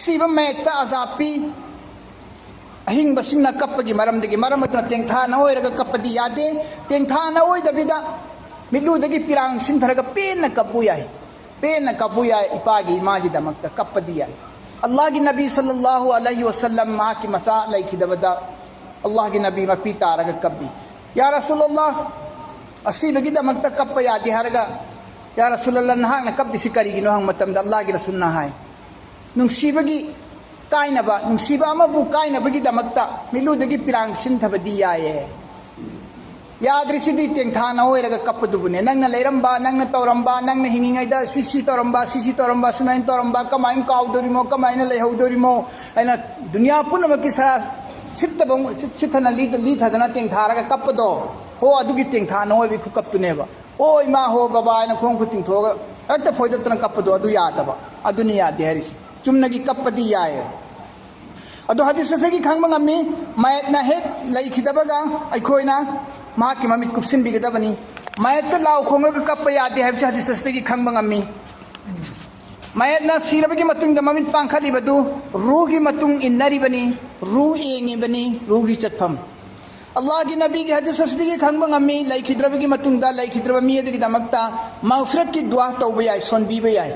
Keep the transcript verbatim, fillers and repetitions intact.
ꯁꯤꯕ ꯃꯌꯦꯛꯇ ꯑꯖꯥꯞ ꯄꯤ꯫ ꯑꯍꯤꯡꯕꯁꯤꯡꯅ ꯀꯞꯄꯒꯤ ꯃꯔꯝꯗꯒꯤ, ꯃꯔꯝ ꯑꯗꯨꯅ ꯇꯦꯡꯊꯥꯅ ꯑꯣꯏꯔꯒ ꯀꯞꯄꯗꯤ ꯌꯥꯗꯦ꯫ ꯇꯦꯡꯊꯥꯅ ꯑꯣꯏꯗꯕꯤꯗ ꯃꯤꯠꯂꯨꯗꯒꯤ ꯄꯤꯔꯥꯡ ꯁꯤꯟꯊꯔꯒ ꯄꯦꯟꯅ ꯀꯞꯄꯨ ꯌꯥꯏ꯫ ꯄꯦꯟꯅ ꯀꯞꯄꯨ ꯌꯥꯏ꯫ ꯏꯄꯥꯒꯤ ꯏꯃꯥꯒꯤꯗꯃꯛꯇ ꯀꯞꯄꯗꯤ ꯌꯥꯏ꯫ ꯑꯜꯂꯥꯍꯒꯤ ꯅꯕꯤ ꯁꯜꯂꯜꯂꯥꯍꯨ ꯑꯂꯩꯍꯤ ꯋꯁꯜꯂꯝ ꯃꯍꯥꯛꯀꯤ ꯃꯆꯥ ꯂꯩꯈꯤꯗꯕꯗ ꯑꯜꯂꯥꯍꯒꯤ ꯅꯕꯤ ꯃꯄꯤ ꯇꯥꯔꯒ ꯀꯞꯄꯤ꯫ "ꯌꯥ ꯔꯁꯨꯂꯜꯂꯥꯍ, ꯑꯁꯤꯕꯒꯤꯗꯃꯛꯇ ꯀꯞꯄ ꯌꯥꯗꯦ" ꯍꯥꯏꯔꯒ, "ꯌꯥ ꯔꯁꯨꯂꯜꯂꯥꯍ, ꯅꯍꯥꯛꯅ ꯀꯞꯄꯤꯁꯤ ꯀꯔꯤꯒꯤꯅꯣ?" ꯍꯪꯕ ꯃꯇꯝꯗ ꯑꯜꯂꯥꯍꯒꯤ ꯔꯁꯨꯜꯅ ꯍꯥꯏ, ꯅꯨꯡꯁꯤꯕꯒꯤ ꯀꯥꯏꯅꯕ, ꯅꯨꯡꯁꯤꯕ ꯑꯃꯕꯨ ꯀꯥꯏꯅꯕꯒꯤꯗꯃꯛꯇ ꯃꯤꯠꯂꯨꯗꯒꯤ ꯄꯤꯔꯥꯡ ꯁꯤꯟꯊꯕꯗꯤ ꯌꯥꯏꯌꯦ꯫ ꯌꯥꯗ꯭ꯔꯤꯁꯤꯗꯤ ꯇꯦꯡꯊꯥꯅ ꯑꯣꯏꯔꯒ ꯀꯞꯄꯗꯨꯕꯨꯅꯦ꯫ ꯅꯪꯅ ꯂꯩꯔꯝꯕ, ꯅꯪꯅ ꯇꯧꯔꯝꯕ, ꯅꯪꯅ ꯍꯤꯡꯉꯤꯉꯩꯗ ꯁꯤ ꯁꯤ ꯇꯧꯔꯝꯕ, ꯁꯤ ꯁꯤ ꯇꯧꯔꯝꯕ, ꯁꯨꯃꯥꯏꯅ ꯇꯧꯔꯝꯕ, ꯀꯃꯥꯏꯅ ꯀꯥꯎꯗꯣꯔꯤꯃꯣ, ꯀꯃꯥꯏꯅ ꯂꯩꯍꯧꯗꯣꯔꯤꯃꯣ ꯍꯥꯏꯅ ꯗꯨꯅꯤꯌꯥ ꯄꯨꯝꯅꯃꯛꯀꯤ ꯁꯔꯥ ꯁꯤꯠꯇꯕ, ꯁꯤꯠ-, ꯁꯤꯠꯊꯅ ꯂꯤ-, ꯂꯤꯊꯗꯅ ꯇꯦꯡꯊꯥꯔꯒ ꯀꯞꯄꯗꯣ, ꯍꯣ, ꯑꯗꯨꯒꯤ ꯇꯦꯡꯊꯥꯅ ꯑꯣꯏꯕꯒꯤ ꯈꯨꯀꯞꯇꯨꯅꯦꯕ꯫ "ꯑꯣ ꯏꯃꯥ, ꯍꯣ ꯕꯕꯥ" ꯍꯥꯏꯅ ꯈꯣꯡ ꯈꯨꯠ ꯇꯤꯡꯊꯣꯛꯑꯒ ꯍꯦꯛꯇ ꯐꯣꯏꯗꯠꯇꯅ ꯀꯞꯄꯗꯣ, ꯑꯗꯨ ꯌꯥꯗꯕ꯫ ꯑꯗꯨꯅꯤ ꯌꯥꯗꯦ ꯍꯥꯏꯔꯤꯁꯤ꯫ ꯆꯨꯝꯅꯒꯤ ꯀꯞꯄꯗꯤ ꯌꯥꯏꯌꯦ꯫ ꯑꯗꯣ ꯍꯗꯤꯁ ꯑꯁꯤꯗꯒꯤ ꯈꯪꯕ ꯉꯝꯃꯤ, ꯃꯌꯦꯠꯅ ꯍꯦꯛ ꯂꯩꯈꯤꯗꯕꯒ ꯑꯩꯈꯣꯏꯅ ꯃꯍꯥꯛꯀꯤ ꯃꯃꯤꯠ ꯀꯨꯞꯁꯤꯟꯕꯤꯒꯗꯕꯅꯤ꯫ ꯃꯌꯦꯠꯇ ꯂꯥꯎ ꯈꯣꯡꯂꯒ ꯀꯞꯄ ꯌꯥꯗꯦ ꯍꯥꯏꯕꯁꯤ ꯍꯗꯤꯁ ꯑꯁꯤꯗꯒꯤ ꯈꯪꯕ ꯉꯝꯃꯤ꯫ ꯃꯌꯦꯠꯅ ꯁꯤꯔꯕꯒꯤ ꯃꯇꯨꯡꯗ ꯃꯃꯤꯠ ꯄꯥꯡꯈꯠꯂꯤꯕꯗꯨ ꯔꯨꯍꯒꯤ ꯃꯇꯨꯡ ꯏꯟꯅꯔꯤꯕꯅꯤ, ꯔꯨꯍ ꯌꯦꯡꯉꯤꯕꯅꯤ, ꯔꯨꯍꯒꯤ ꯆꯠꯐꯝ꯫ ꯑꯜꯂꯥꯍꯒꯤ ꯅꯕꯤꯒꯤ ꯍꯗꯤꯁ ꯑꯁꯤꯗꯒꯤ ꯈꯪꯕ ꯉꯝꯃꯤ, ꯂꯩꯈꯤꯗ꯭ꯔꯕꯒꯤ ꯃꯇꯨꯡꯗ ꯂꯩꯈꯤꯗ꯭ꯔꯕ ꯃꯤ ꯑꯗꯨꯒꯤꯗꯃꯛꯇ ꯃꯒꯐꯤꯔꯠꯀꯤ ꯗꯨꯋꯥ ꯇꯧꯕ ꯌꯥꯏ, ꯁꯣꯟꯕꯤꯕ ꯌꯥꯏ꯫